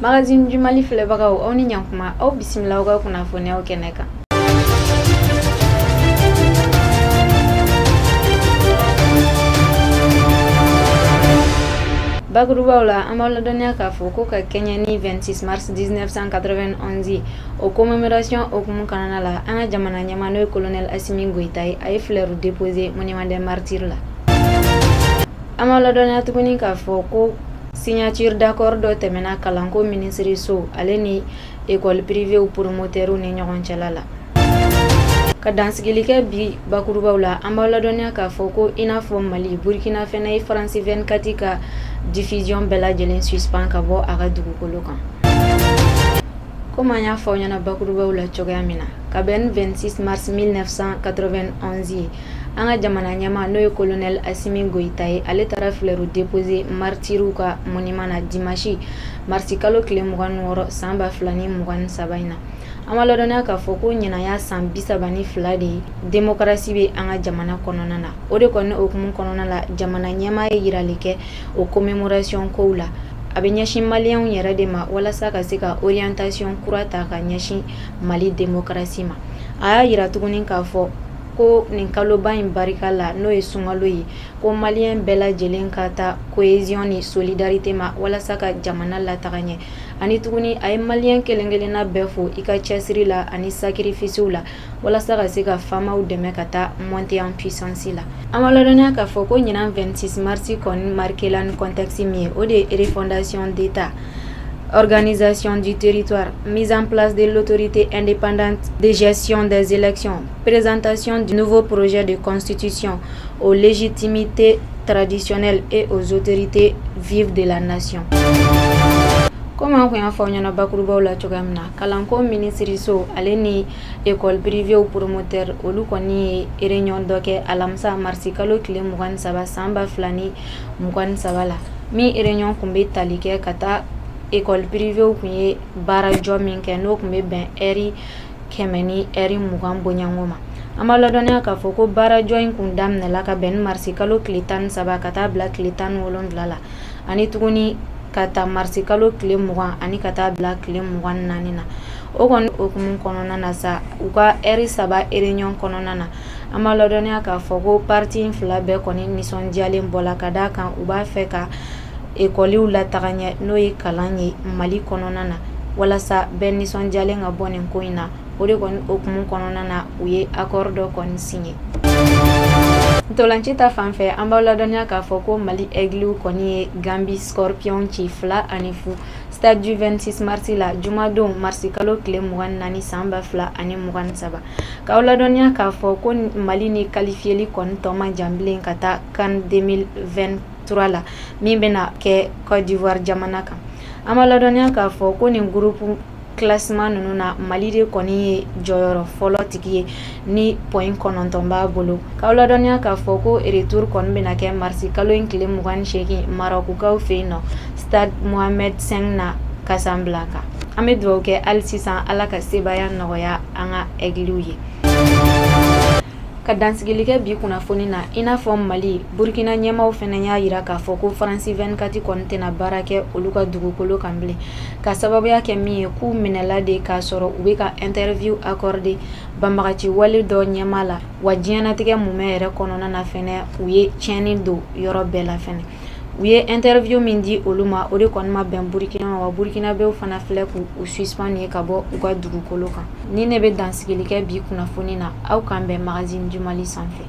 Magazine du Mali filɛbagaw, aw ni ɲankuma, aw bisimila aw ka kunnafoniyaw kɛnɛ kan. Bakurubaw la, an b'aw ladɔnniya k'a fɔ ko ka kɛɲɛ ni 26 mars 1991 o commémoration hukumu kɔnɔna la, an ka jamana ɲɛmaa n'o ye colonel Assimi Goïta ye, a ye fleur déposé monument des martyrs la. An b'aw ladɔnniya tuguni k'a fɔ ko signature d'accord dɔ tɛmɛna kalanko minisiriso ale ni école privée promoteurw ni ɲɔgɔn cɛla la. Ka dansigili kɛ bi bakurubaw la, an b'aw ladɔnniya k'a fɔ ko i n'a fɔ Mali, Burkina fɛnɛ ye France 24 ka diffusion bɛɛ lajɛlen suspend ka bɔ a ka dugukolo kan. Komi an y'a fɔ aw ɲɛna bakurubaw la cogoya min na, ka bɛn ni 26 mars 1991 ye, an ka jamana ɲɛmaa n'o ye colonel Assimi Goïta ye, ale taara fleur déposer martyrs ka monument na dimanche marsi kalo tile 26 san 2023 in na. An b'a ladɔnniya k'a fɔ ko ɲinan y'a san 32 de ye démocratie bɛ an ka jamana kɔnɔna na. O de kɔni hukumu kɔnɔna la, jamana ɲɛmaa ye yirali kɛ o commémoration kow la. A bɛ ɲɛsin maliyɛnw yɛrɛ de ma walasa ka se ka orientation kura ta ka ɲɛsin Mali démocratie ma. A y'a yira tuguni k'a fɔ ko nin kaloba in barika la, n'o ye sunkalo ye, ko maliyɛn bɛɛ lajɛlen ka taa cohésion ni solidarité ma walasa ka jamana lataga ɲɛ. Ani tuguni a ye maliyɛn kelen kelenna bɛɛ fo i ka cɛsiri la ani sacrifice la walasa ka se ka faamaw dɛmɛ ka taa monter en puissance la. An b'a ladɔnniya k'a fɔ ko ɲinan 26 mars kɔni marqué la ni contexte min ye, o de ye refondation d'État, organisation du territoire, mise en place de l'autorité indépendante de gestion des élections, présentation du nouveau projet de constitution aux légitimités traditionnelles et aux autorités vives de la nation. Komi an kun y'a fɔ aw ɲɛna bakurubaw la cogoya min na, kalanko minisiriso ale ni école privée promoteur olu kɔni ye réunion dɔ kɛ alamisa marsi kalo tile 23 san 2023 la, min réunion kun bɛ tali kɛ ka taa école privée kun ye baarajɔ min kɛ, n'o kun bɛ bɛn ɛri 100 ni ɛri 20 bonyanko ma. An b'a ladɔnniya k'a fɔ ko baarajɔ in kun daminɛla ka bɛn ni marsi kalo tile 13 ka taa bila tile 17 la, ani tuguni ka taa marsi kalo tile 20 ani ka taa bila tile 24 na. O kɔni hukumu kɔnɔna na sa, u ka ɛri 3 réunion kɔnɔna na, an b'a ladɔnniya k'a fɔ ko parti in fila bɛɛ kɔni nisɔndiyalen bɔla ka d'a kan u b'a fɛ ka ekɔliw lataga ɲɛ, n'o ye kalan ye Mali kɔnɔna na, walasa bɛɛ nisɔndiyalen ka bɔ nin ko in na. O de kɔni hukumu kɔnɔna na, u ye accord dɔ kɔni signé. Ntolanci ta fan fɛ, an b'aw ladɔnniya k'a fɔ ko Mali Aigles kɔni ye Gambie Scorpion ci 2-0 stade du 26 mars la jumadon marsi kalo tile 24 san 2023. K'aw ladɔnniya k'a fɔ ko Mali ni qualifieli kɔni tɔ man jan bilen ka taa CAN 2023 la, min bɛna kɛ Côte d'Ivoire jamana kan. An b'a ladɔnniya k'a fɔ ko nin groupe classement ninnu na, Mali de kɔni ye jɔyɔrɔ fɔlɔ tigi ye ni point 9 b'a bolo. K'aw ladɔnniya k'a fɔ ko retour kɔni bɛna kɛ marsi kalo in tile 28 Marokukaw fɛ yen nɔ, stade Mohamed V na Casablanca. An bɛ dugawu kɛ hali sisan Ala ka sebaaya nɔgɔya an ka Aigles ye. Ka dansigili kɛ bi kunnafoni na, i n'a fɔ Mali, Burkina ɲɛmaaw fɛnɛ y'a yira k'a fɔ ko France 24 kɔni tɛna baara kɛ olu ka dugukolo kan bilen, ka sababuya kɛ min ye k'u minɛla de k'a sɔrɔ u bɛ ka interview accordé banbagaci wale dɔ ɲɛmaa la, wa diɲɛnatigɛ mumɛ yɛrɛ kɔnɔna na fɛnɛ u ye tiɲɛni don yɔrɔ bɛɛ la fɛnɛ. U ye interview min di olu ma, o de kɔni ma bɛn Burkina ma, wa Burkinabɛw fana filɛ k'u suspend ye ka bɔ u ka dugukolo kan. Ni ne bɛ dansigili kɛ bi kunnafoni na, aw k'an bɛn Magazine du Mali sanfɛ.